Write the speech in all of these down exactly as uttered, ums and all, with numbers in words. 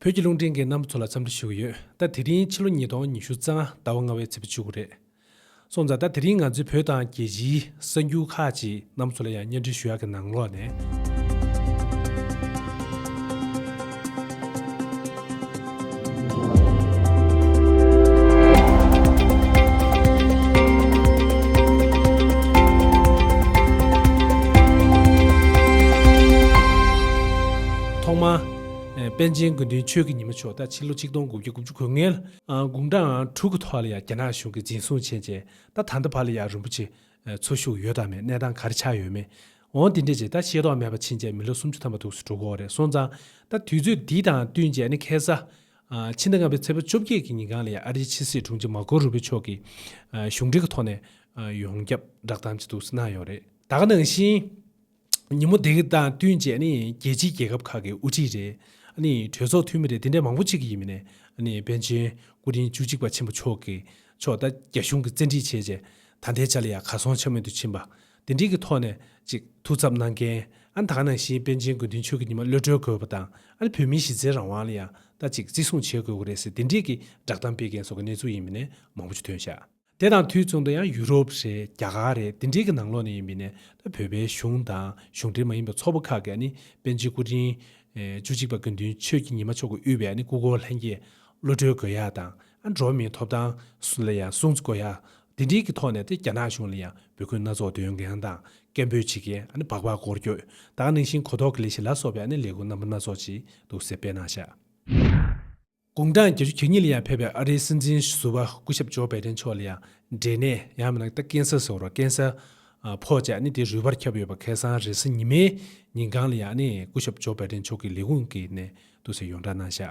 བོད་ཀྱི་རླུང་འཕྲིན་གྱི་རྣམ་པ་ཚོ་ལ་འཚམས་འདྲི་ཞུ་གི་ཡོད། ད་དེ་རིང་ཕྱི་ལོ་ཉིས་སྟོང་ཉི་ཤུ་རྩ་ལྔ་ཟླ་བ་ལྔ་པའི་ཚེས་པ་བཅུ་དགུ་རེད། སོང་ཙང་ད་དེ་རིང་ང་ཚོའི་བོད་དང་རྒྱལ་སྤྱིའི་གསར་འགྱུར་ཁག་ཅིག་རྣམ་པ་ཚོ་ལ་ཡང་སྙན་སྒྲོན་ཞུ་ཡག་གི་ནང་ལོགས་ནས། ཐོག་མར། ཨེ། པཎ་ཆེན་དགེ་འདུན་ཆོས་ཀྱི་ཉི་མ་མཆོག་ད་ཕྱི་ལོ་ཆིག་སྟོང་དགུ་བརྒྱ་དགུ་བཅུ་གོ་ལྔའི་དགུང་གྲངས་དྲུག་གི་ཐོག་ལ་ཡང་རྒྱ་ནག་གཞུང་གིས་འཛིན་བཟུང་བྱས་རྗེས་ད་ད་ལྟ་བར་ལ་ཡང་རིན་པོ་ཆེ་འཚོ་བཞུགས་ཡོད་དམ་མེད། གནས་སྟངས་ག་རེ་ཆགས་ཡོད་མེད། འོ་འདི་འདྲས་ཅིག་ད་ཤེས་རྟོགས་མེད་པ་ཕྱིན་རྗེས་མི་ལོ་སུམ་ཅུ་ཐམ་པ་འདུག་སེ་འགྲོ་གི་ཡོད་རེད། སོང་ཙང་ད་དུས་ཚོད་འདི་དང་བསྟུན་རྗེས་ནི་ཁ་སང་ཕྱི་ཟླ་ལྔ་པའི་ཚེས་པ་བཅོ་བརྒྱད་ཀྱི་ཉིན་གང་ལ་ཡང་ཨ་རིའི་ཕྱི་སྲིད་དྲུང་ཆེ་མར་ཀོ་རུ་བི་མཆོག་གིས་གཞུང་འབྲེལ་གྱི་ཐོག་ནས་ཡོངས་ཁྱབ་བསྒྲགས་གཏམ་ཅིག་འདུག་སེ་གནང་ཡོད་རེད། ད་ག་ནང་བཞིན། ཉིན་མོ་འདི་དང་བསྟུན་བྱས་ནི་རྒྱལ་སྤྱིའི་རྒྱལ་ཁབ་ཁག་གི་དབུ་ཁྲིད་རེད། ཨ་ནི་གྲོས་ཚོགས་འཐུས་མི་རེད། དེ་འདྲའི་མང་པོ་ཅིག་གིས་ཡིན་མིན་ནས་ཨ་ནི་པཎ་ཆེན་སྐུ་ཕྲེང་བཅུ་གཅིག་པ་ཆེན་པོ་མཆོག་གི་མཆོག་ད་རྒྱ་གཞུང་གིས་བཙན་ཁྲིད་བྱས་རྗེས་ད་ལྟའི་ཆ་ལ་ཡང་གར་སོང་ཆ་མེད་དུ་ཕྱིན་པ་དེ་འདྲའི་གི་ཐོག་ནས་ཅིག་ཐུགས་འཚབ་གནང་མཁན། ཨ་ནི་ད་ག་ནང་བཞིན་པཎ་ཆེན་དགེ་འདུན་ཆོས་ཀྱི་ཉི་མ་གློད་གྲོལ་དགོས་པ་དང་ཨ་ནི་བོད་མིའི་གཞི་རྩའི་རང་དབང་ལ་ཡང་ད་ཅིག་བརྩི་སྲུང་བྱེད་དགོས་ཀྱི་རེད་ཟེར་དེ་འདྲའི་གི་བསྒྲགས་གཏམ་སྤེལ་མཁན་སོགས་ཀྱི་གནས་ཚུལ་ཡིན་མིན་ནས་མང་པོ་ཅིག་ཐོན་ཤག་དེ་དང་དུས་མཚུངས་དུ་ཡང་ཡུ་རོབ་རེད། རྒྱ་གར་རེད། དེ་འདྲའི་གི་ནང་ལོགས་ནས་ཡིན་པ་ཡིན་ནའི་ད་བོད་པའི་གཞུང་དང་གཞུང་འབྲེལ་མ་ཡིན་པའི་ཚོགས་པ་ཁག་གིས་ཨ་ནི་པཎ་ཆེན་སྐུ་ཕྲེང་བཅུ་གཅིག་པ་དགེ་འདུན་ཆོས་ཀྱི་ཉི་མ་མཆོག་གིས་དབུས་པའི་ཨ་ནི་སྐུ་འཁོར་ལྷན་རྒྱས་གློད་གྲོལ་དགོས་ཡ་དང་ཨ་འགྲོ་བ་མིའི་ཐོབ་ཐང་ལ་ཡང་སྲུང་བརྩི་དགོས་ཡ་དེ་འདྲའི་གི་ཐོག་ནས་དེ་རྒྱ་ནག་གཞུང་ལ་ཡང་འབོད་སྐུལ་སྣ་ཚོགས་འདོན་མཁན་དང་སྐད་འབོད་བྱེད་མཁན་ཨ་ནི་སྦག་སྦག་སྐོར་སྐྱོད་ད་ག་ནང་བཞིན་གོ་རྟོགས་ཀྱི་ལས་གཞི་ལ་སོགས་པའི་ཨ་ནི་ལས་འགུལ་རྣམ་པ་སྣ་ཚོགས་ཅིག་འདུག་སེ་སྤེལ་གནང་ཤག་དགུང་གྲངས་བརྒྱད་ཅུ་གྱ་གཉིས་ལ་ཡང་ཕེབས་པའི་ཨ་རིའི་སྲིད་འཛིན་ཟུར་པ་སྐུ་ཞབས་ཇོ་བྷའི་ཏན་མཆོག་ལ་ཡང་འབྲས་ནད་ཡང་མིན་ན་ད་ཀན་སར་ཟེར་བ་ཀན་སར་ཕོག་བྱས་ནི་དེ་རུས་པར་ཁྱབ་ཡོད་པ་ཁ་སང་རེས་གཟའ་ཉི་མའི་ཉིན་གང་ལ་ཡང་ནི་སྐུ་ཞབས་ཇོ་བྷའི་ཏན་མཆོག་གི་ལས་ཁུངས་ཀྱི་ནས་འདུག་སེ་ཡོངས་བསྒྲགས་གནང་ཤག་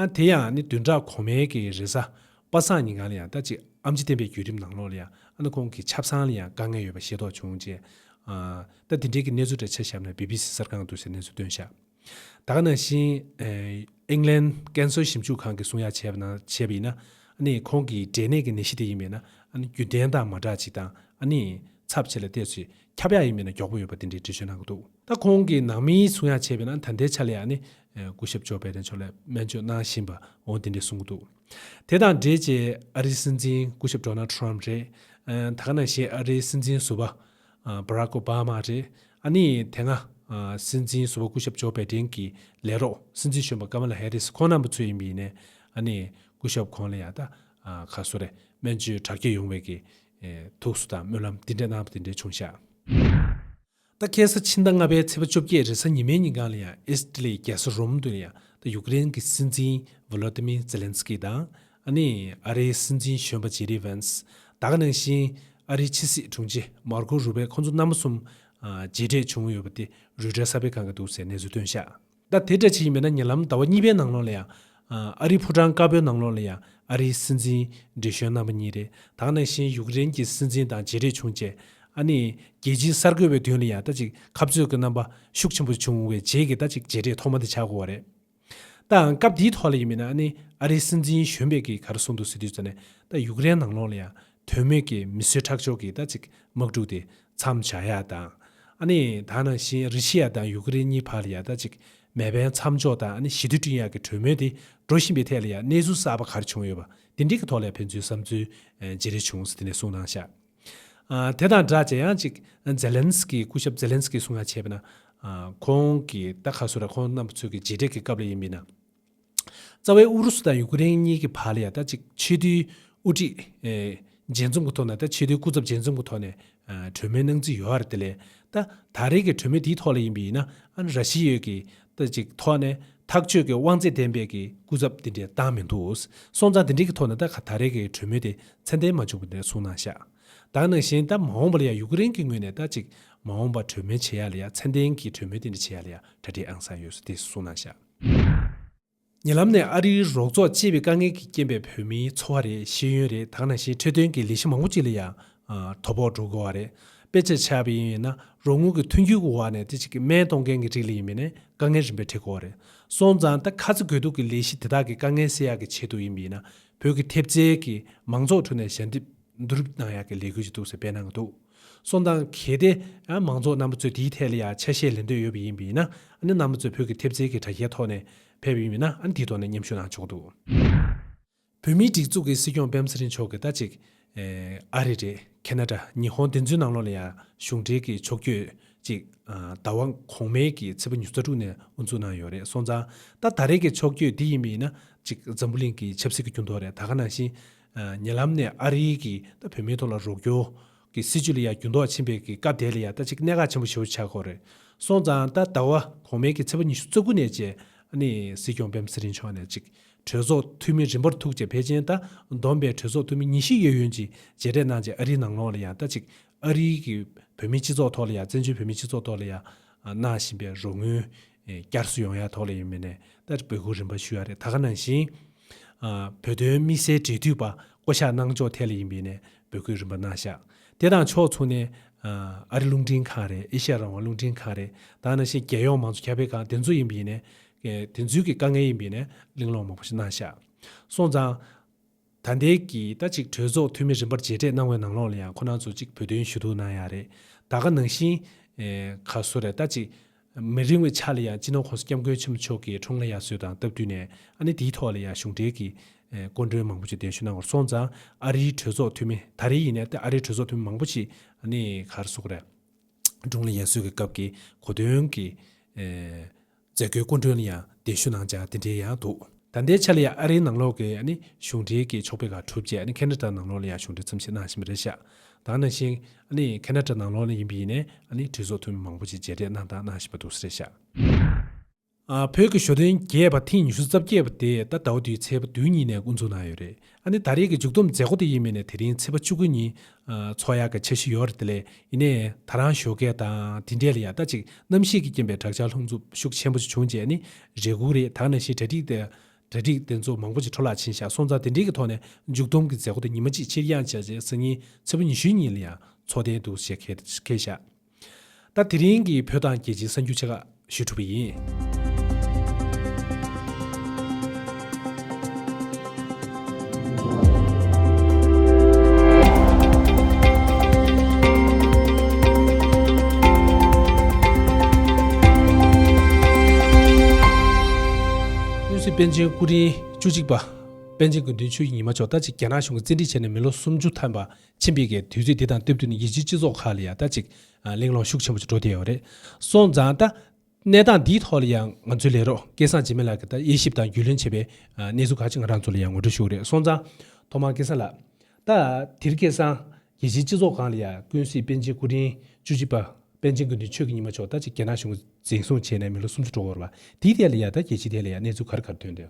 ཨ་དེ་ཡང་ནི་བདུན་ཕྲག་གོང་མའི་གི་རེས་གཟའ་པ་སངས་ཉིན་གང་ལ་ཡང་ད་ཅིག་ཨེམ་ཆི་བསྟན་པའི་བརྒྱུད་རིམ་ནང་ལོགས་ལ་ཡང་ཨ་ནི་ཁོང་གི་ཆབ་གསང་ལ་ཡང་དཀའ་ངལ་ཡོད་པ་ཤེས་རྟོགས་བྱུང་རྗེས་ཨ་ད་དེ་འདྲའི་གི་གནས་ཚུལ་འདྲ་ཆ་བཞག་ན་བི་བི་སི་གསར་ཁང་འདུག་སེ་གནས་ཚུལ་བཏོན་ཤག་ད་ག་ནང་བཞིན་ཨེ་ཨིང་ལན་ཀན་སར་ཞིབ་འཇུག་ཁང་གིས་གསུང་ཡག་བྱས་པ་ན་བྱས་པ་ཡིན་ན་ཨ་ནི་ཁོང་གི་འབྲས་ནད་ཀྱི་ནད་གཞི་དེ་ཡིན་པས་ན་ཨ་ནི་རྒྱུན་ལྡན་དང་མ་འདྲ་ཅིག་དང་ཨ་ནི་ཚབས་ཆེ་ལ་བལྟས་ཚེ་ཁྱབ་ཡག་ཡིན་པས་ན་མགྱོགས་པོ་ཡོད་པ་དེ་འདྲའི་འགྲེལ་བརྗོད་གནང་གི་འདུག་ད་ཁོང་གི་ནང་མིའི་གསུང་ཡག་བྱས་པ་ན་ད་ལྟའི་ཆ་ལ་ཡང་ཨ་ནི་སྐུ་ཞབས་ཇོ་བྷའི་ཏན་མཆོག་ལ་སྨན་བཅོས་གནང་བཞིན་པ་འོ་དེ་འདྲའི་གསུང་གི་འདུག་དེ་དང་འབྲེལ་བྱས་ཨ་རིའི་སྲིད་འཛིན་སྐུ་ཞབས་ཌོ་ནལ་ཊམ་རེད། ད་ག་ནང་བཞིན་ཨ་རིའི་སྲིད་འཛིན་ཟུར་པ་ཨ་བྷ་རག་ཨོ་བྷ་མ་རེད། ཨ་ནི་དེ་སྔ་ཨ་སྲིད་འཛིན་ཟུར་པ་སྐུ་ཞབས་ཇོ་བྷའི་ཏན་གྱི་ལས་རོགས་སྲིད་འཛིན་གཞོན་པ་ཀ་མ་ལ་ཧེ་རིས་ཁོང་རྣམ་པ་ཚོ་ཡིན་པ་ཡིན་ནའི་ཨ་ནི་སྐུ་ཞབས་ཁོང་ལ་ཡང་ད་ཨ་ག་སོ་རེ་སྨན་བཅོས་དྲག་སྐྱེད་ཡོང་བའི་གི་ཨེ་ཐུགས་གསོ་དང་སྨོན་ལམ་འདི་འདྲ་གནང་བ་དེ་འདྲ་བྱུང་ཤག་ད་ཁ་སང་ཕྱི་ཟླ་ལྔ་པའི་ཚེས་པ་བཅོ་བརྒྱད་རེས་གཟའ་ཉི་མའི་ཉིན་གང་ལ་ཡང་ཨི་ཊ་ལི་རྒྱལ་ས་རོམ་དུ་ཡང་ད་ཡུཀ་རེན་གྱི་སྲིད་འཛིན་ཝོ་ལོ་ཏི་མིར་ཛེ་ལན་སི་ཀི་དང་ཨ་ནི་ཨ་རིའི་སྲིད་འཛིན་གཞོན་པ་ཇེ་ཌི་ཝན་སི་ད་ག་ནང་བཞིན་ཨ་རིའི་ཕྱི་སྲིད་དྲུང་ཆེ་མར་ཀོ་རུ་བེ་ཁོང་ཚོ་རྣམ་པ་གསུམ་ཨ་མཇལ་འཕྲད་བྱུང་ཡོད་པ་དེ་རོའི་ཊར་གསར་སྤེལ་ཁང་གིས་འདུག་ཟེར་གནས་ཚུལ་བཏོན་ཤག་ད་དེ་འདྲ་ཅིག་ཡིན་པས་ན་ཉེ་ལམ་ཟླ་བ་གཉིས་པའི་ནང་ལོགས་ལ་ཡང་ཨ་རིའི་ཕོ་བྲང་དཀར་པོའི་ནང་ལོགས་ལ་ཡང་ཨ་རིའི་སྲིད་འཛིན་བགྲེས་གཞོན་རྣམ་པ་གཉིས་རེད། ད་ག་ནང་བཞིན་ཡུཀ་རེན་གྱི་སྲིད་འཛིན་དང་མཇལ་འཕྲད་བྱུང་རྗེས་ཨ་ནི་རྒྱལ་སྤྱིའི་གསར་འགོད་པའི་མདུན་ལ་ཡང་ད་ཅིག་ཁ་རྩོད་ཀྱི་རྣམ་པ་ཤུགས་ཆེན་པོ་བྱུང་བའི་རྗེས་ཀྱི་ད་ཅིག་མཇལ་འཕྲད་ཐོག་མ་དེ་ཆགས་ཀྱི་ཡོད་རེད། ད་སྐབས་འདིའི་ཐོག་ལ་ཡིན་མིན་ན་ཨ་ནི་ཨ་རིའི་སྲིད་འཛིན་གཞོན་པས་ཀྱིས་ག་རེ་གསུངས་འདུག་ཟེར་དུས་ཙམ་ནས་ད་ཡུཀ་རེན་ནང་ལོགས་ལ་ཡང་དོན་མེད་ཀྱི་མི་གསོད་ཁྲག་སྦྱོར་གྱི་ད་ཅིག་དམག་འཁྲུག་དེ་མཚམས་བཞག་ཡ་དང་། ཨ་ནི་ད་ནང་བཞིན་རི་ཤི་ཡ་དང་ཡུཀ་རེན་གཉིས་བར་ལ་ཡ་ད་ཅིག་མེ་འཕེན་མཚམས་འཇོག་དང་ཨ་ནི་ཞི་བདེ་བསྐྲུན་ཡག་གི་གྲོས་མོལ་དེ་འགྲོ་བཞིན་པའི་ཐད་ལ་ཡ་གནས་ཚུལ་གསར་པ་ག་རེ་བྱུང་ཡོད་པ་དེ་འདྲའི་གི་ཐོག་ལ་ཡ་ཕན་ཚུན་བསམ་ཚུལ་བརྗེ་རེས་བྱུང་ཟེར་དེ་ནས་གསུངས་གནང་ཤག་ཨ་དེ་དང་སྦྲགས་བྱས་ཡང་ཅིག་ཛེ་ལན་སི་ཀི་སྐུ་ཞབས་ཛེ་ལན་སི་ཀི་གསུང་ཡ་བྱས་པ་ན་ཨ་ཁོང་གིས་ད་ག་སོ་ར་ཁོང་རྣམ་པ་ཚོའི་གི་མཇལ་འཕྲད་ཀྱི་སྐབས་ལ་ཡིན་པས་ན། རྩ་བའི་ཨུ་རུ་སུ་དང་ཡུཀ་རེན་གཉིས་ཀྱི་བར་ལ་ཡང་ད་ཅིག་ཆེས་མཐོའི་དབུ་ཁྲིད་ཨེ་མཇལ་འཛོམས་ཀྱི་ཐོག་ནས་ད་ཆེས་མཐོའི་སྐུ་ཚབ་མཇལ་འཛོམས་ཀྱི་ཐོག་ནས་ཨ་གྲོས་མོལ་གནང་རྩིས་ཡོད་རེད། དེ་ལས་ད་ད་རེས་ཀྱི་གྲོས་མོལ་འདིའི་ཐོག་ལ་ཡིན་པ་ཡིན་ན་ཨ་ནི་ར་ཤི་ཡའི་གི་ད་ཅིག་ཐོག་ནས་ཐག་གཅོད་ཀྱི་དབང་ཚད་ལྡན་པའི་གི་སྐུ་ཚབ་དེ་འདྲས་བཏང་མི་འདུག་སོང་ཙང་དེ་འདྲས་ཀྱི་ཐོག་ནས་ད་ག་ད་རེས་ཀྱི་གྲོས་མོལ་དེ་ཚད་ལྡན་མ་བྱུང་བ་དེ་འདྲས་གསུངས་གནང་ཤག་ད་ག་ནང་བཞིན་ད་མ་འོངས་པ་ལ་ཡང་ཡུཀ་རེན་གྱི་ངོས་ནས་ད་ཅིག་མ་འོངས་པ་གྲོས་མོལ་བྱེད་ཡ་ལ་ཡང་ཚད་ལྡན་གྱི་གྲོས་མོལ་དེ་འདྲས་བྱེད་ཡ་ལ་ཡང་གྲ་སྒྲིག་ཨང་སང་ཡོད་ཟེར་དེ་གསུངས་གནང་ཤག་ཉེ་ལམ་ནས་ཨ་རིའི་རོགས་ཚོགས་གཅེས་པའི་དཀའ་ངལ་གྱི་རྐྱེན་པས་བོད་མིའི་འཚོ་བ་རེད། ཤེས་ཡོན་རེད། ད་ག་ནང་བཞིན་འཕྲོད་བསྟེན་གྱི་ལས་གཞི་མང་པོ་ཅིག་ལ་ཡང་ཨ་དོ་ཕོག་འགྲོ་དགོས་པ་རེད། དཔེ་ཆ་ཆ་བ་ཡིན་ན་རོགས་དངུལ་གྱི་མཐུན་འགྱུར་གྱི་འོག་ནས་དེ་གཅིག་གི་སྨན་གཏོང་མཁན་གྱི་རིགས་ལ་ཡིན་མིན་ནས་དཀའ་ངལ་རིམ་པས་འཕྲད་དགོས་པ་རེད། སོང་ཙང་ད་ཁ་ཚ་དགོས་གཏུག་གི་ལས་གཞི་དེ་དག་གི་དཀའ་ངལ་སེལ་ཡག་གི་ཆེད་དུ་ཡིན་པ་ཡིན་ན་བོད་ཀྱི་ཐེབས་རྩའི་གི་མང་ཚོགས་ཁྲོད་ནས་ཞལ་འདེབས་བསྡུ་རུབ་གནང་ཡག་གི་ལས་འགུལ་ཅིག་འདུག་ཟེར་སྤེལ་གནང་གི་འདུག་སོང་ཙང་གལ་ཏེ་ཨ་མང་ཚོགས་རྣམ་པ་ཚོས་དེའི་ཐད་ལ་ཡང་ཆ་ཤས་ལེན་འདོད་ཡོད་པ་ཡིན་པ་ཡིན་ན་ཨ་ནི་རྣམ་པ་ཚོས་བོད་ཀྱི་ཐེབས་རྩའི་གི་དྲ་རྒྱའི་ཐོག་ནས་ ཕེབས་ཡིན་ན་ཨ་ནི་དེའི་ཐོག་ནས་མཉམ་ཞུགས་གནང་ཆོག་གི་འདུག་བོད་མིའི་སྒྲིག་འཛུགས་ཀྱི་སྲིད་སྐྱོང་སྤེན་པ་ཚེ་རིང་མཆོག་གིས་ད་ཅིག་ཨེ་ཨ་རི་རེད། ཁེ་ན་ཌ། ཉི་ཧོང་དེ་ཚོའི་ནང་ལོགས་ལ་ཡང་གཞུང་འབྲེལ་གྱི་ཕྱོགས་བསྐྱོད་ཅིག་ཨ་ཟླ་བ་གོང་མའི་གི་ཚེས་པ་ཉི་ཤུ་རྩ་དྲུག་ནས་དབུ་འཛུགས་གནང་ཡོད་རེད། སོང་ཙང་ད་ད་རེས་ཀྱི་ཕྱོགས་བསྐྱོད་འདི་ཡིན་པ་ཡིན་ན་ཅིག་འཛམ་བུ་གླིང་གི་ཆབ་སྲིད་ཀྱི་འགྱུར་ལྡོག་རེད། ད་ག་ནང་བཞིན་ཨ་ཉེ་ལམ་ནས་ཨ་རིའི་གི་ད་བོད་མིའི་ཐོག་ལ་རོགས་སྐྱོར་གི་སྲིད་བྱུས་ལ་ཡང་འགྱུར་ལྡོག་ཕྱིན་པའི་གི་སྐབས་དེ་ལ་ཡང་ད་ཅིག་གནད་འགག་ཆེན་པོ་ཞེ་པོ་ཆགས་ཀྱི་ཡོད་རེད། སོང་ཙང་ད་ཟླ་བ་གོང་མའི་གི་ཚེས་པ་ཉི་ཤུ་རྩ་དགུ་ནས་བཅས་ཨ་ནི་སྲིད་སྐྱོང་སྤེན་པ་ཚེ་རིང་མཆོག་ནས་ཅིག་གྲོས་ཚོགས་འཐུས་མི་རིམ་པར་ཐུག་བྱས། ཕལ་ཆེར་ད་བསྡོམས་པའི་གྲོས་ཚོགས་འཐུས་མི་ཉི་ཤུ་ཡོད་ཡོད་ཅིག་མཇལ་འཕྲད་གནང་བྱས། ཨ་རིའི་ནང་ལོགས་ལ་ཡང་ད་ཅིག་ཨ་རིའི་གི་བོད་མིའི་སྤྱི་ཚོགས་ཐོག་ལ་ཡང་། བཙན་བྱོལ་བོད་མིའི་སྤྱི་ཚོགས་ཐོག་ལ་ཡང་གནང་བཞིན་པའི་རོགས་དངུལ་ཨེ་བསྐྱར་གསོ་ཡོང་ཡ་ཐོག་ལ་ཡིན་མིན་ནས་ད་འབོད་སྐུལ་རིམ་པ་ཞུ་ཡ་རེད། ད་ག་ནང་བཞིན་ཨ་བོད་དོན་དམིགས་བསལ་འབྲེལ་མཐུད་པ་བསྐོ་གཞག་གནང་ཕྱོགས་ཐད་ལ་ཡིན་པ་ཡིན་ནས་འབོད་སྐུལ་རིམ་པ་གནང་ཤག་དེ་དང་ཕྱོགས་མཚུངས་ནས་ཨ་ཨ་རི་རླུང་འཕྲིན་ཁང་རེད། ཨེ་ཤ་ཡ་རང་དབང་རླུང་འཕྲིན་ཁང་རེད། ད་ག་ནང་བཞིན་རྒྱལ་ཡོངས་མང་གཙོ་ཁྱབ་སྤེལ་ཁང་དེ་ཚོ་ཡིན་པ་ཡིན་ནས་ཨེ་དེ་ཚོའི་གི་དཀའ་ངལ་ཡིན་པ་ཡིན་ནས་གླེང་སློང་མང་པོ་ཞིག་གནང་ཤག་སོང་ཙང་ད་ལྟའི་གི་ད་ཅིག་གྲོས་ཚོགས་འཐུས་མི་རིམ་པར་མཇལ་འཕྲད་གནང་བའི་ནང་ལོགས་ལ་ཡང་ཁོ་རང་ཚོ་ཅིག་བོད་དོན་ཞུ་གཏུག་གནང་ཡ་རེད། ད་ག་ནང་བཞིན་ཨེ་ག་སུ་རེད། ད་ཅིག་མི་རིང་བའི་ཆ་ལ་ཡང་སྤྱི་ནོར་༸གོང་ས་༸སྐྱབས་མགོན་ཆེན་པོ་མཆོག་གི་འཁྲུངས་ལྷ་དབྱར་གསོལ་དང་སྟབས་བསྟུན་ནས་ཨ་ནི་དེའི་ཐོག་ལ་ཡང་གཞུང་འབྲེལ་གྱི་ཨེ་སྐུ་མགྲོན་མང་པོ་ཅིག་གདན་ཞུ་གནང་བར། སོང་ཙང་ཨ་རིའི་གྲོས་ཚོགས་འཐུས་མི་ད་རེས་ཡིན་ནའི་ད་ཨ་རིའི་གྲོས་ཚོགས་འཐུས་མི་མང་པོ་ཅིག་ཨ་ནི་ག་རེ་ཟེར་དགོས་རེད། འཁྲུངས་ལྷ་དབྱར་གསོལ་གྱི་སྐབས་ཀྱི་གོ་སྟོན་གྱི་ཨེ་མཛད་སྒོའི་སྐུ་མགྲོན་ལ་ཡང་གདན་ཞུ་གནང་འཆར་དེ་འདྲའི་ཡང་འདུག་ད་ལྟའི་ཆ་ལ་ཡང་ཨ་རིའི་ནང་ལོགས་ཀྱི་ཨ་ནི་གཞུང་འབྲེལ་གྱི་ཕྱོགས་ཕེབས་ཁག་གྲུབ་རྗེས་ཨ་ནི་ཁེ་ན་ཌ་ནང་ལོགས་ལ་ཡང་གཞུང་འབྲེལ་འཚམས་ཞིབ་གནང་བཞིན་པ་རེད་ཤག་ད་ག་ནང་བཞིན་ཨ་ནི་ཁེ་ན་ཌ་ནང་ལོགས་ལ་ཡིན་པ་ཡིན་ནའི་ཨ་ནི་གྲོས་ཚོགས་འཐུས་མི་མང་པོ་ཞིག་མཇལ་འཕྲད་གནང་དང་གནང་བཞིན་པ་འདུག་ས་རེད་ཤག་ཨ་བོད་ཀྱི་གཞོན་དོན་རྒྱས་པ་ཐེངས་ཉི་ཤུ་རྩ་བརྒྱད་པ་དེ་ད་ཟླ་བ་འདིའི་ཚེས་པ་བདུན་ཉིན་ནས་དབུ་འཛུགས་གནང་ཡོད་རེད། ཨ་ནི་ད་རེས་ཀྱི་མཇུག་བསྡོམས་མཛད་སྒོ་དེ་ཡིན་མིན་ནས་དེ་རིང་ཚེས་པ་བཅུ་དགུ་ཉིན་ཨ་ཚོགས་ཡག་གི་འཆར་གཞི་ཡོད་རེད། དེ་ལས་ཡིན་ནའི་ད་རང་ཞོགས་ཀས་དང་དེ་འདྲས་ལ་ཡ་ད་ཅིག་གནམ་གཤིས་ཀྱི་རྐྱེན་པས་དྲག་ཆར་ལྷུང་འཛུབ་ཤུགས་ཆེན་པོ་ཞིག་བྱུང་རྗེས་ཨ་ནི་རེ་སྒུག་རེད། ད་ག་ནང་བཞིན་གྲ་སྒྲིག་དེ་གྲ་སྒྲིག་དེ་ཚོ་མང་པོ་ཞིག་འཕྲོ་བརླག་ཕྱིན་ཤག་སོང་ཙང་དེ་འདྲས་ཀྱི་ཐོག་ནས་མཇུག་བསྡོམས་ཀྱི་མཛད་སྒོ་དེ་ཉི་མ་གཅིག་ཕྱིར་འགྱངས་བྱས་རྗེས་སང་ཉིན་ཚེས་པ་ཉི་ཤུའི་ཉིན་ལ་ཡ་ཚོགས་གཏན་འདུག་ཞེས་འཁེལ་འཁེལ་ཤག་ད་དེ་རིང་གི་བོད་དང་རྒྱལ་སྤྱིའི་གསར་འགྱུར་ཆེ་ཁག་ཞུས་གྲུབ་པ་ཡིན། ཀུན་གཟིགས་པཎ་ཆེན་སྐུ་ཕྲེང་བཅུ་གཅིག་པ་པཎ་ཆེན་དགེ་འདུན་ཆོས་ཀྱི་ཉི་མ་མཆོག་ད་ཅིག་རྒྱ་ནག་གཞུང་གིས་བཙན་ཁྲིད་བྱས་ནས་མི་ལོ་སུམ་ཅུ་ཐམ་པ་ཕྱིན་པའི་གི་དུས་ཚོད་འདི་དང་སྟབས་བསྟུན་ནས་རྒྱལ་སྤྱིའི་སྤྱི་ཚོགས་ཁག་ལ་ཡང་ད་ཅིག་ཨ་གླེང་སློང་ཤུགས་ཆེན་པོ་ཞིག་འགྲོ་བསྡད་ཡོད་རེད། སོང་ཙང་ད་གནས་སྟངས་འདིའི་ཐོག་ལ་ཡང་ང་ཚོའི་ལས་རོགས་སྐལ་བཟང་འཇིགས་མེད་ལགས་ཀྱིས་ད་དབྱེ་ཞིབ་དང་རྒྱུས་ལོན་བྱས་པའི་ཨ་གནས་ཚུལ་ཁག་ཅིག་ང་རང་ཚོ་ལ་ཡང་ངོ་སྤྲོད་ཞུ་གི་རེད། སོང་ཙང་ཐོག་མར་སྐལ་བཟང་ལགས། ད་དེ་རིང་ཁ་སང་རྒྱལ་སྤྱིའི་སྤྱི་ཚོགས་སྒང་ལ་ཡང་ཀུན་གཟིགས་པཎ་ཆེན་སྐུ་ཕྲེང་བཅུ་གཅིག་པ་པཎ་ཆེན་དགེ་འདུན་ཆོས་ཀྱི་ཉི་མ་མཆོག་ད་ཅིག་རྒྱ་ནག་གཞུང་གིས་འཛིན་བཟུང་བྱས་ནས་མི་ལོ་སུམ་ཅུ་འགྲོ་གི་ཡོད་རེད་པ། དེའི་ཐད་ལ་ཡང་ད་རྒྱལ་སྤྱིའི་ཐད་ལ་ཡང་གནས་ཚུལ་ག་རེ་ག་རེ་ཐོན་འདུག་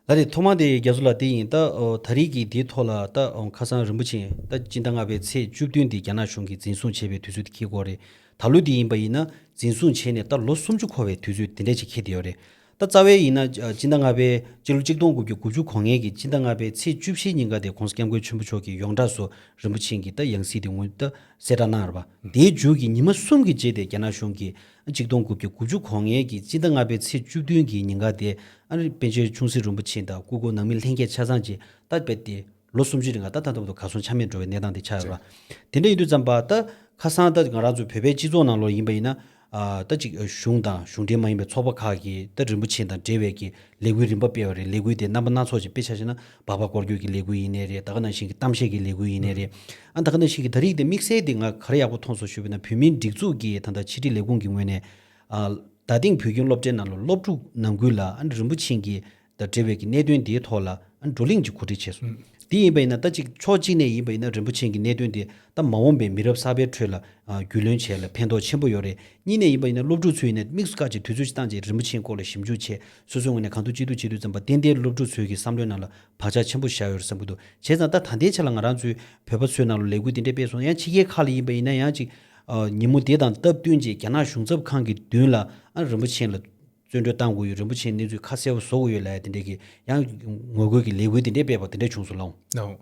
ལགས་རེད། ཐོག་མ་དེ་རྒྱ་མཚོ་ལགས་དེ་ཡིན། ད་ཨོ་ད་རེས་ཀྱི་དེའི་ཐོག་ལ་ད་ཨོ་ཁ་སང་རིན་པོ་ཆེ་ད་སྤྱི་ཟླ་ལྔ་པའི་ཚེས་བཅུ་བདུན་དེ་རྒྱ་ནག་གཞུང་གིས་འཛིན་བཟུང་བྱས་པའི་དུས་ཚོད་དེ་འཁེལ་གྱི་ཡོད་རེད། ད་ལོ་དེ་ཡིན་པ་ཡིན་ན་འཛིན་བཟུང་བྱས་ནས་ད་ལོ་སུམ་ཅུ་འཁོར་བའི་དུས་ཚོད་དེ་འདྲ་ཅིག་འཁེལ་བསྡད་ཡོད་རེད། ད་རྩ་བའི་ཡིན་ན་ཨ་སྤྱི་ཟླ་ལྔ་པའི་སྤྱི་ལོ་གཅིག་སྟོང་དགུ་བརྒྱ་དགུ་བཅུ་གོ་ལྔའི་གི་སྤྱི་ཟླ་ལྔ་པའི་ཚེས་བཅུ་བཞི་ཉིན་ཀ་དེ་༸གོང་ས་༸སྐྱབས་མགོན་ཆེན་པོ་མཆོག་གི་ཡོངས་གྲགས་སུ་རིན་པོ་ཆེ་གི་ད་ཡང་སྲིད་དེ་ངོས་ད་གསལ་བསྒྲགས་གནང་ཡོད་རེད་པ། དེའི་མཇུག་གི་ཉི་མ་གསུམ་གྱི་རྗེས་དེ་རྒྱ་ནག་གཞུང་གིས་གཅིག་སྟོང་དགུ་བརྒྱ་དགུ་བཅུ་གོ་ལྔའི་གི་སྤྱི་ཟླ་ལྔ་པའི་ཚེས་བཅུ་བདུན་གྱི་ཉིན་ཀ་དེ་ཨ་ནི་པཎ་ཆེན་ཆུང་སྲིད་རིན་པོ་ཆེ་དང་སྐུ་འཁོར་ནང་མི་ལྷན་རྒྱས་ཆ་ཚང་གིས་ད་རྦད་དེ་ལོ་སུམ་ཅུ་རིང་ལ་ད་ད་ལྟ་བར་དུ་གར་སོང་ཆ་མེད་འགྲོ་བའི་གནས་སྟངས་དེ་ཆགས་ཡོད་རེད་པ། དེ་འདྲ་ཡིན་དུས་ཙམ་པ་ད་ཁ་སང་ད་ང་རང་ཚོ་བོད་པའི་སྤྱི་ཚོགས་ནང་ལོགས་ཡིན་པ་ཡིན་ན་ཨ་ད་ཅིག་གཞུང་དང་གཞུང་འབྲེལ་མ་ཡིན་པའི་ཚོགས་པ་ཁག་གིས་ད་རིན་པོ་ཆེ་དང་འབྲེལ་བའི་གི་ལས་འགུལ་རིམ་པ་སྤེལ་བ་རེད། ལས་འགུལ་དེ་རྣམ་པ་སྣ་ཚོགས་ཤིག་དཔེ་ཆ་བཞག་ན་སྦག་སྦག་སྐོར་སྐྱོད་ཀྱི་ལས་འགུལ་ཡིན་ནའི་རེད། ད་ག་ནང་བཞིན་གྱི་གཏམ་བཤད་ཀྱི་ལས་འགུལ་ཡིན་ནའི་རེད། ཨ་ད་ག་ནང་བཞིན་གྱི་ད་རེས་དེ་དམིགས་བསལ་དེ་ང་ག་རེ་ཡག་པོ་མཐོང་སོང་ཞུས་པ་ཡིན་ན་བོད་མིའི་སྒྲིག་འཛུགས་ཀྱི་ད་ལྟ་ཕྱི་དྲིལ་ལས་ཁུངས་ཀྱི་ངོས་ནས་ཨ་རྡ་སྟེང་བོད་ཁྱིམ་སློབ་གྲྭའི་ནང་ལ་སློབ་ཕྲུག་ནང་ཁུལ་ལ་ཨ་ནི་རིན་པོ་ཆེ་གི་དང་འབྲེལ་བའི་གི་གནད་དོན་དེའི་ཐོག་ལ་ཨ་ནི་བགྲོ་གླེང་ཅིག་གོ་སྒྲིག་བྱས་སོང་། དེ་ཡིན་པ་ཡིན་ན་ད་ཅིག་ཕྱོགས་གཅིག་ནས་ཡིན་པ་ཡིན་ན་རིན་པོ་ཆེ་གི་གནད་དོན་དེ་ད་མ་འོངས་པའི་མི་རབས་གསར་པའི་ཁྲོད་ལ་ཨ་རྒྱུས་ལོན་བྱས་ལ་ཕན་ཐོགས་ཆེན་པོ་ཡོད་རེད། གཉིས་ནས་ཡིན་པ་ཡིན་ན་སློབ་ཕྲུག་ཚོ་ཡིན་ན་དམིགས་སུ་བཀར་ཅིག་དུས་ཚོད་ཅིག་བཏང་ཅིག་རིན་པོ་ཆེའི་སྐོར་ལ་ཞིབ་འཇུག་བྱས་སོ་སོའི་ངོས་ནས་གང་ཐུབ་ཅི་ཐུབ་བྱེད་དུས་ཙམ་པ་ཏན་ཏན་སློབ་ཕྲུག་ཚོའི་གི་བསམ་བློའི་ནང་ལ་བག་ཆགས་ཆེན་པོ་བཞག་ཡོད་རེད་བསམ་གྱི་འདུག་བྱས་ཙང་ད་ད་ལྟའི་ཆ་ལ་ང་རང་ཚོའི་བོད་པ་ཚོའི་ནང་ལ་ལས་འགུལ་དེ་འདྲས་སྤེལ་སོང་། ཡང་ཕྱི་རྒྱལ་ཁག་ལ་ཡིན་པ་ཡིན་ན་ཡང་ཅིག་ཨ་ཉིན་མོ་དེ་དང་སྟབས་བསྟུན་ཅིག་རྒྱ་ནག་གཞུང་ཚབ་ཁང་གི་མདུན་ལ་ཨ་རིན་པོ་ཆེ་ལ་བཙོན་གྲོལ་བཏང་དགོས་ཡོད། རིན་པོ་ཆེའི་གནས་ཚུལ་ཁ་གསལ་པོ་བཟོ་དགོས་ཡོད་ལབ་ཡ་དེ་འདྲས་ཀྱི་ཡང་ངོ་རྒོལ་གྱི་ལས་འགུལ་དེ་འདྲས་སྤེལ་བ་དེ་འདྲས་བྱུང་སོང་ལགས། ལགས།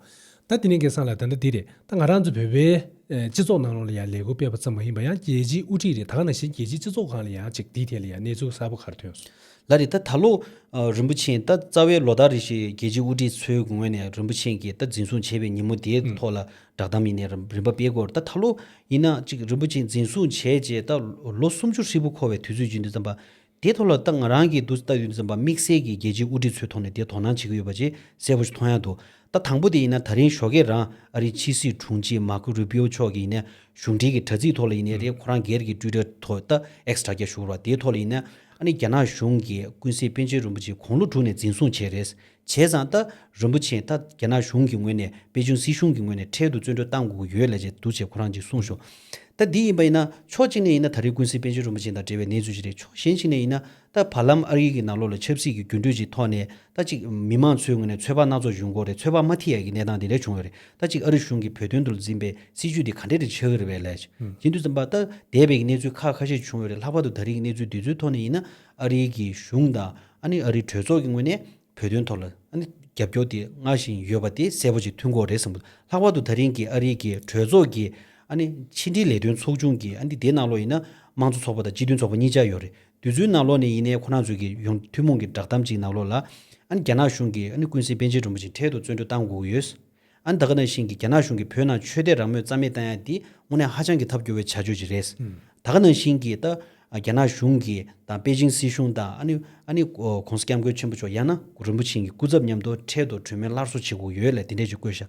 ད་དེ་ནས་སྐལ་བཟང་ལགས་ད་ལྟ་འདི་རེད། ད་ང་རང་ཚོ་བོད་པའི་ཨེ་སྤྱི་ཚོགས་ནང་ལོགས་ལ་ཡང་ལས་འགུལ་སྤེལ་བ་ཙམ་མ་ཡིན་པར་ཡང་རྒྱལ་སྤྱིའི་དབུ་ཁྲིད་རེད། ད་ག་ནང་བཞིན་རྒྱལ་སྤྱིའི་སྤྱི་ཚོགས་སྒང་ལ་ཡང་ཅིག་འདིའི་ཐད་ལ་ཡང་གནས་ཚུལ་གསར་པ་ག་རེ་ཐོན་སོང་། ལགས་རེད། ད་ད་ལོ་ཨ་རིན་པོ་ཆེ་ད་རྩ་བའི་ལོ་ལྟར་རེ་བཞིན་རྒྱལ་སྤྱིའི་དབུ་ཁྲིད་ཚོའི་ངོས་ནས་རིན་པོ་ཆེ་གིས་ད་འཛིན་བཟུང་བྱས་པའི་ཉིན་མོ་དེའི་ཐོག་ལ་བསྒྲགས་གཏམ་ཡིན་ནའི་རིམ་རིམ་པ་སྤེལ་དགོས་རེད། ད་ད་ལོ་ཡིན་ན་ཅིག་རིན་པོ་ཆེ་འཛིན་བཟུང་བྱས་རྗེས་ད་ལོ་སུམ་ཅུ་ཧྲིལ་པོ་འཁོར་བའི་དུས་ཚོད་ཡིན་དུས་ཙམ་པ། དེའི་ཐོག་ལ་ད་ང་རང་གིས་འདུག་ལྟ་ཡོང་དུས་ཙམ་པ་དམིགས་བསལ་གྱི་རྒྱལ་སྤྱིའི་དབུ་ཁྲིད་ཚོའི་ཐོག་ནས་དེ་དོ་སྣང་བྱེད་ཀྱི་ཡོད་པ་ཅིག་གསལ་པོ་ཞིག་མཐོང་ཡ་འདུག་ད་དང་པོ་དེ་ཡིན་ན་ད་རིང་ཞོགས་ཀས་རང་ཨ་རིའི་ཕྱི་སྲིད་དྲུང་ཆེ་མར་ཁོ་རུ་པིའོ་མཆོག་གིས་ཡིན་ན་གཞུང་འབྲེལ་གྱི་དྲ་ཚིགས་ཐོག་ལ་ཡིན་ནའི་རེད། ཁོ་རང་སྒེར་གྱི་ཊུའི་ཊར་ཐོག་ད་ཨེགས་དྲ་རྒྱ་ཞུ་བ་དེའི་ཐོག་ལ་ཡིན་ན་ཨ་ནི་རྒྱ་ནག་གཞུང་གིས་ཀུན་གཟིགས་པཎ་ཆེན་རིན་པོ་ཆེ་དགུང་ལོ་དྲུག་ནས་འཛིན་བཟུང་བྱས་རེད། བྱས་ཙང་ད་རིན་པོ་ཆེ་ད་རྒྱ་ནག་གཞུང་གི་ངོས་ནས་པེ་ཅིང་སྲིད་གཞུང་གི་ངོས་ནས་འཕྲལ་དུ་བཙོན་གྲོལ་བཏང་དགོས་ཀྱི་ཡོད་ལབ་བྱས་འདུག་བྱས་ཁོ་རང་གིས་གསུངས་ཤོག་ད་འདི་ཡིན་པ་ཡིན་ན་ཕྱོགས་གཅིག་ནས་ཡིན་ན་ད་རེས་ཀུན་གཟིགས་པཎ་ཆེན་རིན་པོ་ཆེ་དང་འབྲེལ་བའི་གནས་ཚུལ་ཞིག་རེད། ཕྱོགས་གཞན་ཞིག་ནས་ཡིན་ན་ད་བར་ལམ་ཨ་རི་གི་ནང་ལོགས་ལ་ཆབ་སྲིད་ཀྱི་འགྱུར་འགྲོས་ཀྱི་ཐོག་ནས་ད་ཅིག་མི་མང་ཚོའི་ངོས་ནས་ཚོད་དཔག་སྣ་ཚོགས་ཡོང་གི་ཡོད་རེད། ཚོད་དཔག་མ་ཐིག་ཡག་གི་གནས་སྟངས་དེ་འདྲ་བྱུང་ཡོད་རེད། ད་ཅིག་ཨ་རི་གཞུང་གིས་བོད་དོན་དུ་འཛིན་པའི་སྲིད་བྱུས་དེ་ག་འདྲ་རེ་ཆགས་ཀྱི་རེད་པས་ལབ་བྱས་དུས་ཙམ་པ་ད་འདས་པའི་གནས་ཚུལ་ཁག་ཁ་ཤས་བྱུང་ཡོད་རེད། ལྷག་པར་དུ་ད་རེས་ཀྱི་གནས་ཚུལ་འདི་ཚོའི་ཐོག་ནས་ཡིན་ན་ཨ་རི་གི་གཞུང་དང་ཨ་ནི་ཨ་རིའི་གྲོས་ཚོགས་ཀྱི་ངོས་ནས་བོད་དོན་ཐོག་ལ་ཨ་ནི་རྒྱབ་སྐྱོར་དེ་སྔར་བཞིན་ཡོད་པ་དེ་གསལ་པོ་ཅིག་ཐོན་གྱི་ཡོད་རེད་བསམ་གྱི་འདུག་ལྷག་པར་དུ་ད་རིང་གི་ཨ་རིའི་གི་གྲོས་ཚོགས་ཀྱི་ཨ་ནི་ཕྱི་འབྲེལ་ལས་དོན་ཚོགས་ཆུང་གི་ཨ་ནི་དེའི་ནང་ལོགས་ཡིན་ན་དམངས་གཙོ་ཚོགས་པ་དང་སྤྱི་མཐུན་ཚོགས་པ་གཉིས་ཆ་ཡོད་རེད། དེ་ཚོའི་ནང་ལོགས་ནས་ཡིན་ནའི་ཁོ་རང་ཚོས་ཀྱི་ཡོང་ཐུན་མོང་གི་བསྒྲགས་གཏམ་ཅིག་ནང་ལོགས་ལ་ཨ་ནི་རྒྱ་ནག་གཞུང་གིས་ཨ་ནི་ཀུན་གཟིགས་པཎ་ཆེན་རིན་པོ་ཆེ་འཕྲལ་དུ་བཙོན་གྲོལ་བཏང་དགོས་ཀྱི་ཡོད། ཨ་ནི་ད་ག་ནང་བཞིན་གྱི་རྒྱ་ནག་གཞུང་གིས་བོད་ནང་ཆོས་དད་རང་མོས་རྩ་མེད་བཏང་ཡ་འདི་དངོས་གནས་ཧ་ཅང་གི་ཐབས་སྐྱོ་བའི་བྱ་སྤྱོད་ཅིག་རེད། ད་ག་ནང་བཞིན་གྱི་ད་རྒྱ་ནག་གཞུང་གིས་དང་པེ་ཅིང་སྲིད་གཞུང་དང་ཨ་ནི་ཨ་ནི་༸གོང་ས་༸སྐྱབས་མགོན་ཆེན་པོ་མཆོག་ཡང་ན་རིན་པོ་ཆེ་གི་སྐུ་ཚབ་མཉམ་དུ་འཕྲལ་དུ་གྲོས་མོལ་སླར་གསོ་བྱེད་དགོས་ཡོད་ལབ་དེ་འདྲས་ཅིག་བཀོད་ཤག་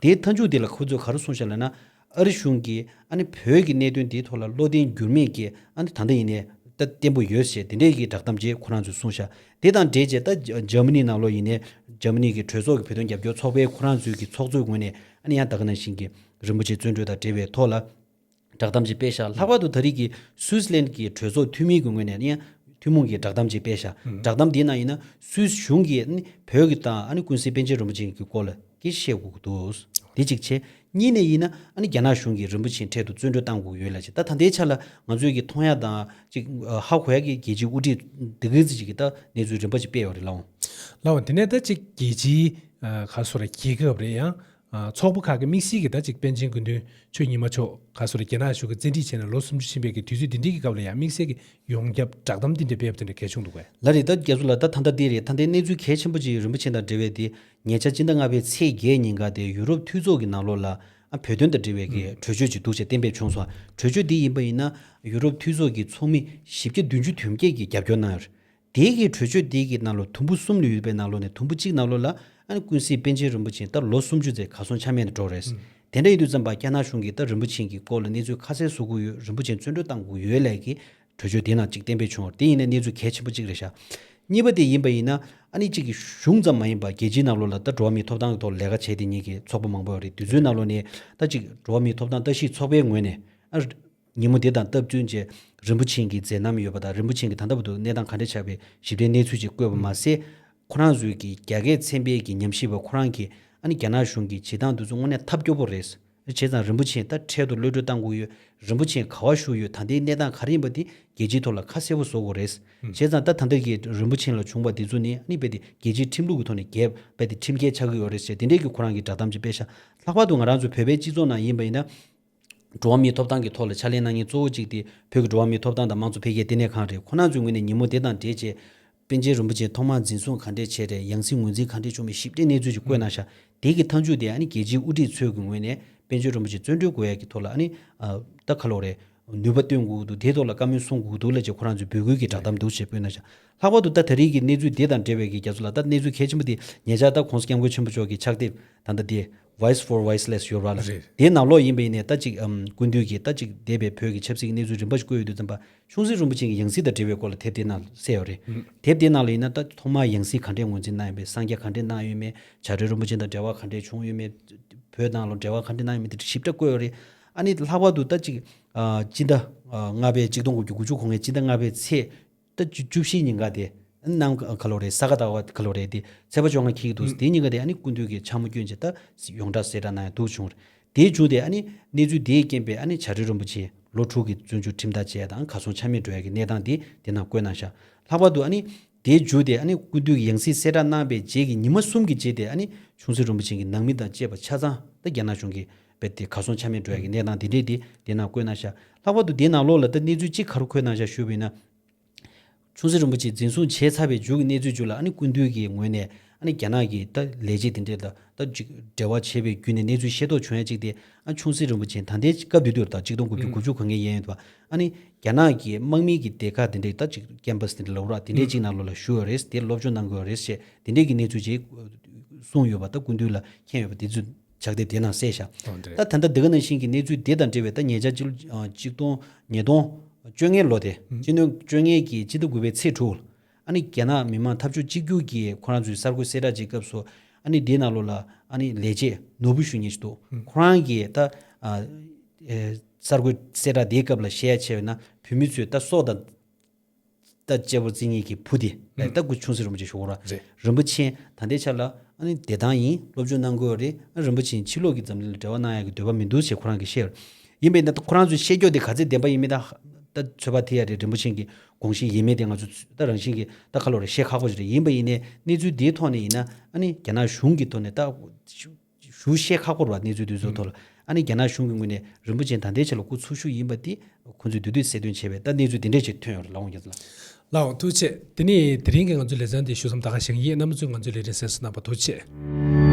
དེའི་མཐའ་མཇུག་དེ་ལ་ཁོ་ཚོས་ག་རེ་གསུངས་ཤག་ལབ་ན། ཨ་རི་གཞུང་གིས་ཨ་ནི་བོད་ཀྱི་གནད་དོན་དེའི་ཐོག་ལ་བློ་བརྟན་འགྱུར་མེད་ཀྱིས་ཨ་ནི་ད་ལྟ་ཡིན་ནའི་ད་བརྟན་པོ་ཡོད་ཞེས་དེ་འདྲས་ཀྱི་བསྒྲགས་གཏམ་ཅིག་ཁོ་རང་ཚོས་གསུངས་ཤག་དེ་དང་འབྲེལ་བྱས་ད་འཇར་མ་ནི་ནང་ལོགས་ཡིན་ནའི་འཇར་མ་ནི་གི་གྲོས་ཚོགས་ཀྱི་བོད་དོན་རྒྱབ་སྐྱོར་ཚོགས་པའི་ཁོ་རང་ཚོའི་གི་ཚོགས་གཙོའི་ངོས་ནས་ཨ་ནི་ཡང་ད་ག་ནང་བཞིན་གྱི་རིན་པོ་ཆེ་བཙོན་གྲོལ་དང་འབྲེལ་བའི་ཐོག་ལ་བསྒྲགས་གཏམ་ཅིག་སྤེལ་ཤག་ལྷག་པར་དུ་ད་རེས་ཀྱི་སུའི་སི་ལན་གྱི་གྲོས་ཚོགས་འཐུས་མི་གི་ངོས་ནས་ཨ་ནི་ཡང་ཐུན་མོང་གི་བསྒྲགས་གཏམ་ཅིག་སྤེལ་ཤག་བསྒྲགས་གཏམ་དེའི་ནང་ཡིན་ན་སུད་སི་གཞུང་གིས་ཨ་ནི་བོད་ཀྱི་དང་ཨ་ནི་ཀུན་གཟིགས་པཎ་ཆེན་རིན་པོ་ཆེ་གི་སྐོར་ལ་གི་བཤད་དགོས་ཀྱི་འདུག་དེ་གཅིག་བྱས། གཉིས་ནས་ཡིན་ན་ཨ་ནི་རྒྱ་ནག་གཞུང་གིས་རིན་པོ་ཆེ་འཕྲལ་དུ་བཙོན་གྲོལ་བཏང་དགོས་ཀྱི་ཡོད་ལབ་བྱས། ད་ད་ལྟའི་ཆ་ལ་ང་ཚོས་ཀྱི་མཐོང་ཡ་དང་ཅིག་ཧ་གོ་ཡ་གི་རྒྱལ་སྤྱིའི་དབུ་ཁྲིད་འདི་ག་ཙམ་ཅིག་གིས་ད་གནས་ཚུལ་རིམ་པ་ཅིག་སྤེལ་ཡོད་རེད་ལགས། ལགས་འོང་། དེ་ནས་ད་ཅིག་རྒྱལ་སྤྱིའི་ག་སོ་ར་རྒྱལ་ཁབ་རེད་ཡང་ཚོགས་པ་ཁག་གི་དམིགས་བསལ་གྱི་ད་ཅིག་པཎ་ཆེན་སྐུ་མདུན་ཆོས་ཉི་མ་མཆོག་ག་སོ་ར་རྒྱ་ནག་གཞུང་གིས་བཙན་ཁྲིད་བྱས་ནས་ལོ་སུམ་ཅུ་ཕྱིན་པའི་གི་དུས་ཚོད་འདི་འདྲའི་གི་སྐབས་ལ་ཡང་དམིགས་བསལ་གྱི་ཡོངས་ཁྱབ་བསྒྲགས་གཏམ་འདི་འདྲ་སྤེལ་བ་དེ་འདྲ་གལ་བྱུང་འདུག་གས། ལགས་རེད། ད་རྒྱ་མཚོ་ལགས་ད་ད་ལྟ་འདི་རེད། ད་ལྟའི་གནས་ཚུལ་གལ་ཆེན་པོ་ཅིག་རིན་པོ་ཆེ་དང་འབྲེལ་བའི་དེ་ཉེ་ཆར་སྤྱི་ཟླ་ལྔ་པའི་ཚེས་བརྒྱད་ཉིན་ཀ་དེ་ཡུ་རོབ་འཐུས་ཚོགས་ཀྱི་ནང་ལོགས་ལ་ཨ་བོད་དོན་དང་འབྲེལ་བའི་གི་གྲོས་ཆོད་ཅིག་འདུག་ཅེས་གཏན་འབེབས་བྱུང་སོང་། གྲོས་ཆོད་འདི་ཡིན་པ་ཡིན་ན་ཡུ་རོབ་འཐུས་ཚོགས་ཀྱི་ཚོགས་མི་བཞི་བརྒྱ་བདུན་ཅུ་དོན་བརྒྱད་ཀྱིས་རྒྱབ་སྐྱོར་གནང་ཡོད་རེད། དེའི་གི་གྲོས་ཆོད་དེའི་གི་ནང་ལོགས་དུམ་བུ་གསུམ་ལ་ཡོད་པའི་ནང་ལོགས་ནས་དུམ་བུ་གཅིག་ནང་ལོགས་ལ་ཨ་ནི་ཀུན་གཟིགས་པཎ་ཆེན་རིན་པོ་ཆེ་ད་ལོ་སུམ་ཅུ་ཙམ་གར་སོང་ཆ་མེད་ནས་འགྲོ་རེད། དེ་འདྲ་ཡིན་དུས་ཙམ་པ་རྒྱ་ནག་གཞུང་གིས་ད་རིན་པོ་ཆེ་གི་སྐོར་ལ་གནས་ཚུལ་ཁ་གསལ་བཟོ་དགོས་ཡོད། རིན་པོ་ཆེ་བཙོན་གྲོལ་བཏང་དགོས་ཡོད་ལབ་ཀྱི་གྲོས་ཆོད་དེ་ནང་གཅིག་གཏན་འབེབས་བྱུང་བ་དེ་ཡིན་ན་གནས་ཚུལ་གལ་ཆེན་པོ་གཅིག་རེད་ཤག་གཉིས་པ་དེ་ཡིན་པ་ཡིན་ན་ཨ་ནི་གཅིག་གི་གཞུང་ཙམ་མ་ཡིན་པ་རྒྱལ་སྤྱིའི་ནང་ལོགས་ལ་ད་འགྲོ་བ་མིའི་ཐོབ་ཐང་གི་ཐོག་ལས་ཀ་བྱས་དེ་ཉིད་ཀྱི་ཚོགས་པ་མང་པོ་ཡོད་རེད། དེ་ཚོའི་ནང་ལོགས་ནས་ད་གཅིག་འགྲོ་བ་མིའི་ཐོབ་ཐང་ལྟ་ཞིབ་ཚོགས་པའི་ངོས་ནས་ཨ་ཉིན་མོ་དེ་དང་སྟབས་བསྟུན་བྱས་རིན་པོ་ཆེ་གི་མཛད་རྣམ་ཡོད་པ་དང་རིན་པོ་ཆེ་གི་ད་ལྟ་བར་དུ་གནས་སྟངས་ག་འདྲ་ཆགས་པའི་ཞིབ་ཕྲའི་གནས་ཚུལ་ཅིག་བཀོད་པ་མ་ཟད། ཁོ་རང་ཚོའི་གི་རྒྱ་སྐད་ཚན་པའི་གི་ཉམས་ཞིབ་པ་ཁོ་རང་གིས་ཨ་ནི་རྒྱ་ནག་གཞུང་གི་བྱེད་སྟངས་དེ་ཚོ་དངོས་གནས་ཐབས་སྐྱོ་པོ་རེད། བྱས་ཙང་རིན་པོ་ཆེ་ད་འཕྲལ་དུ་གློད་གྲོལ་བཏང་དགོས་ཡོད། རིན་པོ་ཆེ་ག་པར་བཞུགས་ཡོད། ད་ལྟའི་གནས་སྟངས་ག་རེ་ཡིན་པ་དེ་རྒྱལ་སྤྱིའི་ཐོག་ལ་ཁ་གསལ་པོ་བཟོ་དགོས་རེད། བྱས་ཙང་ད་ད་ལྟ་གི་རིན་པོ་ཆེ་ལ་བྱུང་བ་དེ་ཚོ་ནི་ཨ་ནི་རྦད་དེ་རྒྱལ་སྤྱིའི་ཁྲིམས་ལུགས་ཀྱི་ཐོག་ནས་རྒྱལ་རྦད་དེ་ཁྲིམས་འགལ་ཆགས་ཀྱི་ཡོད་རེད་ཟེར་དེ་འདྲའི་གི་ཁོ་རང་གི་བསྒྲགས་གཏམ་ཅིག་སྤེལ་ཤག་ལྷག་པར་དུ་ང་རང་ཚོ་བོད་པའི་སྤྱི་ཚོགས་ནང་ཡིན་པ་ཡིན་ན། འགྲོ་བ་མིའི་ཐོབ་ཐང་གི་ཐོག་ལ་ཕྱག་ལས་གནང་མཁན་གཙོ་བོ་གཅིག་དེ་བོད་ཀྱི་འགྲོ་བ་མིའི་ཐོབ་ཐང་དང་དམངས་གཙོ་འཕེལ་རྒྱས་ལྟེ་གནས་ཁང་རེད། ཁོ་རང་ཚོའི་ངོས་ནས་ཉིན་མོ་དེ་དང་འབྲེལ་བྱས་པཎ་ཆེན་རིན་པོ་ཆེ་ཐོག་མར་འཛིན་བཟུང་ག་འདྲས་བྱས་རེད། ཡང་སྲིད་ངོས་འཛིན་ག་འདྲས་བྱུང་མེད་ཞིབ་ཕྲའི་གནས་ཚུལ་ཅིག་བཀོད་གནང་ཤག་དེ་གི་མཐའ་མཇུག་དེ་ཨ་ནི་རྒྱལ་སྤྱིའི་དབུ་ཁྲིད་ཚོའི་གི་ངོས་ནས་པཎ་ཆེན་རིན་པོ་ཆེ་བཙོན་གྲོལ་དགོས་ཡ་གི་ཐོག་ལ་ཨ་ནི་ཨ་ད་ག་ལོ་རེད། ནུས་པ་བཏོན་དགོས་འདུག་དེའི་ཐོག་ལ་བཀའ་མོལ་གསུང་དགོས་འདུག་ལབ་བྱས་ཁོ་རང་ཚོས་འབོད་སྐུལ་གྱི་བསྒྲགས་གཏམ་འདུག་ཅེས་བཀོད་གནང་ཤག་ལྷག་པར་དུ་ད་ད་རེས་ཀྱི་གནས་ཚུལ་དེ་དང་འབྲེལ་བའི་གི་རྒྱ་མཚོ་ལགས་ད་གནས་ཚུལ་གལ་ཆེན་པོ་དེ་ཉེ་ཆར་ད་༸གོང་ས་༸སྐྱབས་མགོན་ཆེན་པོ་མཆོག་གི་ཕྱག་དེབ་ད་ལྟ་དེ་Voice for Voiceless ཡོད་ར་ལ། རེད། དེའི་ནང་ལོགས་ཡིན་པ་ཡིན་ནའི་ད་ཅིག་ཨམ་སྐུ་མདུན་གྱིས་ད་ཅིག་འདས་པའི་བོད་ཀྱི་ཆབ་སྲིད་ཀྱི་གནས་ཚུལ་རིམ་པ་ཞིག་བཀོད་ཡོད་དུས་ཙམ་པ་ཆུང་སྲིད་རིན་པོ་ཆེ་གི་ཡང་སྲིད་དང་འབྲེལ་བའི་སྐོར་ལ་དེབ་དེའི་ནང་གསལ་ཡོད་རེད། ཨུམ། དེབ་དེའི་ནང་ལ་ཡིན་ན་ད་ཐོག་མར་ཡང་སྲིད་ག་འདྲས་ངོས་འཛིན་གནང་ཡོད་མེད། གསང་རྒྱ་ག་འདྲས་གནང་ཡོད་མེད། བྱ་བྲལ་རིན་པོ་ཆེ་དང་འབྲེལ་བ་ག་འདྲས་བྱུང་ཡོད་མེད། བོད་ནང་ལ་འབྲེལ་བ་ག་འདྲས་གནང་ཡོད་མེད་དེ་ཞིབ་ཕྲ་བཀོད་ཡོད་རེད། ཨ་ནི་ལྷག་པར་དུ་ད་ཅིག་ཨ་སྤྱི་ཟླ་ཨ་ལྔ་པའི་ཆིག་སྟོང་དགུ་བརྒྱ་དགུ་བཅུ་གོ་ལྔའི་སྤྱི་ཟླ་ལྔ་པའི་ཚེས་ད་བཅུ་བཅུ་བཞི་ཉིན་ཀ་དེ་གནམ་ག་ལོ་རེད། ས་ག་ཟླ་བ་ག་ལོ་རེད། དེ་ཚེས་པ་བཅོ་ལྔ་འཁེལ་གྱི་འདུག་ཨུམ། དེ་ཉིན་ཀ་དེ་ཨ་ནི་སྐུ་མདུན་གྱིས་འཕྱ་སྨོད་སྐྱོན་བྱས་ད་ཡོངས་གྲགས་གསལ་བསྒྲགས་གནང་ཡ་འདུག་བྱུང་རེད། དེའི་མཇུག་དེ་ཨ་ནི་གནས་ཚུལ་དེའི་རྐྱེན་པས་ཨ་ནི་བྱ་བྲལ་རིན་པོ་ཆེ་ལོ་དྲུག་གི་བཙོན་འཇུག་ཁྲིམས་ཐག་བཅད་ཡ་དང་གར་སོང་ཆ་མེད་འགྲོ་ཡ་གི་གནས་སྟངས་དེ་དེ་ནང་བཀོད་གནང་ཤག་ལྷག་པར་དུ་ཨ་ནི་དེའི་མཇུག་དེ་ཨ་ནི་སྐུ་མདུན་གྱི་ཡང་སྲིད་གསལ་བསྒྲགས་གནང་བའི་རྗེས་ཀྱི་ཉི་མ་གསུམ་གྱི་རྗེས་དེ་ཨ་ནི་ཆུང་སྲིད་རིན་པོ་ཆེ་གི་ནང་མི་དང་བཅས་པ་ཆ་ཚང་ད་རྒྱ་ནག་གཞུང་གིས་རྦད་དེ་གར་སོང་ཆ་མེད་འགྲོ་ཡ་གི་གནས་སྟངས་དེ་འདྲས་དེ་དེ་ནང་བཀོད་གནང་ཤག་ལྷག་པར་དུ་དེའི་ནང་ལོགས་ལ་ད་གནས་ཚུལ་གཅིག་ག་རེ་བཀོད་གནང་ཤག་ཞུས་པ་ཡིན་ན། ཆུང་སྲིད་རིན་པོ་ཆེ་འཛིན་བཟུང་བྱས་ཚར་བའི་མཇུག་གི་གནས་ཚུལ་མཇུག་ལ་ཨ་ནི་སྐུ་མདུན་གྱི་ངོས་ནས་ ཨ་ནི་རྒྱ་ནག་གི་ད་ལས་བྱེད་དེ་འདྲས་ལ་ད་ཅིག་འབྲེལ་བ་བྱས་པའི་བརྒྱུད་ནས་གནས་ཚུལ་ཤེས་རྟོགས་བྱུང་ཡ་ཅིག་དེ། ཨ་ཆུང་སྲིད་རིན་པོ་ཆེ་ད་ལྟའི་སྐབས་དེ་དུས་ད་གཅིག་སྟོང་དགུ་བརྒྱ་དགུ་བཅུ་གོ་ལྔའི་ཡན་ཡོད་པ། ཨ་ནི་རྒྱ་ནག་གི་དམག་མི་གི་སྡེ་ཁག་དེ་འདྲས་ད་ཅིག་ཀེམ་པས་དེ་འདྲས་ལབ་ར་དེ་འདྲས་ཅིག་ནང་ལོགས་ལ་བཞུགས་ཡོད་རེད། དེ་སློབ་སྦྱོང་གནང་དགོས་ཡོད་རེད་ཞེས་དེ་འདྲས་ཀྱི་གནས་ཚུལ་ཅིག་གསུངས་ཡོད་པ། ད་སྐུ་མདུན་ལ་མཁྱེན་ཡོད་པ་དེ་ཚོ་ཕྱག་དེབ་དེ་ནང་གསལ་བཞག་ཨོ་འདྲ། ད་ད་ལྟ་དེ་ག་ནང་བཞིན་གྱི་གནས་ཚུལ་དེ་དང་འབྲེལ་བའི་ད་ཉེ་ཆར་ཕྱི་ལོ་ཨ་གཅིག་སྟོང་ཉིས་སྟོང་བཅོ་ལྔའི་ལོ་དེ་ཨུ། སྤྱི་ལོ་བཅོ་ལྔའི་གི་སྤྱི་ཟླ་དགུ་པའི་ཚེས་དྲུག་ལ་ཨ་ནི་རྒྱ་ནག་མི་དམངས་འཐབ་ཕྱོགས་གཅིག་གྱུར་གྱིས་ཁོ་རང་ཚོའི་གསར་འགོད་གསལ་བསྒྲགས་ཅིག་སྐབས་སུ་ཨ་ནི་དེའི་ནང་ལོགས་ལ་ཨ་ནི་ལས་བྱེད་ནོར་བུ་ཞུ་མཁན་ཞིག་འདུག་ཨུ། ཁོ་རང་གིས་ད་ཨ་ཨེ་གསར་འགོད་གསལ་བསྒྲགས་དེའི་སྐབས་ལ་བཤད་ཡ་བྱས་པ་ན་བོད་མི་ཚོས་ད་སྲོག་དང་ད་གཅེར་བུར་བརྩི་མཁན་གྱི་བུ་དེ་ལ་ཨུ། ད་སྐུ་ཆུང་སྲིད་རིན་པོ་ཆེ་ཞུ་དགོས་ར། རེད། རིན་པོ་ཆེ་ད་ལྟའི་ཆ་ལ་ཨ་ནི་བདེ་ཐང་ཡིན། སློབ་སྦྱོང་གནང་དགོས་རེད། ཨ་རིན་པོ་ཆེ་ཕྱི་ལོགས་ཀྱི་འཛམ་གླིང་ལ་འབྲེལ་བ་གནང་ཡག་གི་འདོད་པ་མི་འདུག་ཅེས་ཁོ་རང་གིས་བཤད་ཡོད། ཡིན་པས་ན་ད་ཁོ་རང་ཚོས་བཤད་རྒྱུ་དེ་ག་ཚད་བདེན་པ་ཡིན་མིན་ད་ད་ཚོད་དཔག་ཐེབས་ཡ་རེད། རིན་པོ་ཆེ་གི་དགོངས་གཞི་ཡིན་མིན་དེ་ང་ཚོ་ད་རང་བཞིན་གྱིས་ད་ཁ་ལོ་རེ་བཤད་ཁག་པོ་ཞིག་རེད། ཡིན་པ་ཡིན་ནའི་གནས་ཚུལ་འདིའི་ཐོག་ནས་ཡིན་ན་ཨ་ནི་རྒྱ་ནག་གཞུང་གི་ཐོག་ནས་ད་ཞུ་བཤད་ཁག་པོ་རེད་བ། གནས་ཚུལ་འདི་ཚོའི་ཐོག་ལ་ཨ་ནི་རྒྱ་ནག་གཞུང་གི་ངོས་ནས་རིན་པོ་ཆེ་ད་ལྟའི་ཆ་ལ་སྐུ་འཚོ་བཞུགས་ཡིན་པ་འདི་ཁོང་ཚོས་དུས་དུས་གསལ་སྟོན་བྱས་པས་ད་གནས་ཚུལ་འདི་འདྲས་ཅིག་ཐོན་ཡོད་རེད། ལགས་འོང་རྒྱལ་ལགས། ལགས་འོང་ཐུགས་རྗེ་ཆེ། དེ་ནས་དེ་རིང་གི་ང་ཚོའི་ལེ་ཚན་འདི་ཞུ་མཚམས་ད་ག་བཞེངས་ཡིན། རྣམ་པ་ཚོས་ང་ཚོའི་ལས་རིམ་གསན་གཟིགས་གནང་བར་ཐུགས་རྗེ་ཆེ།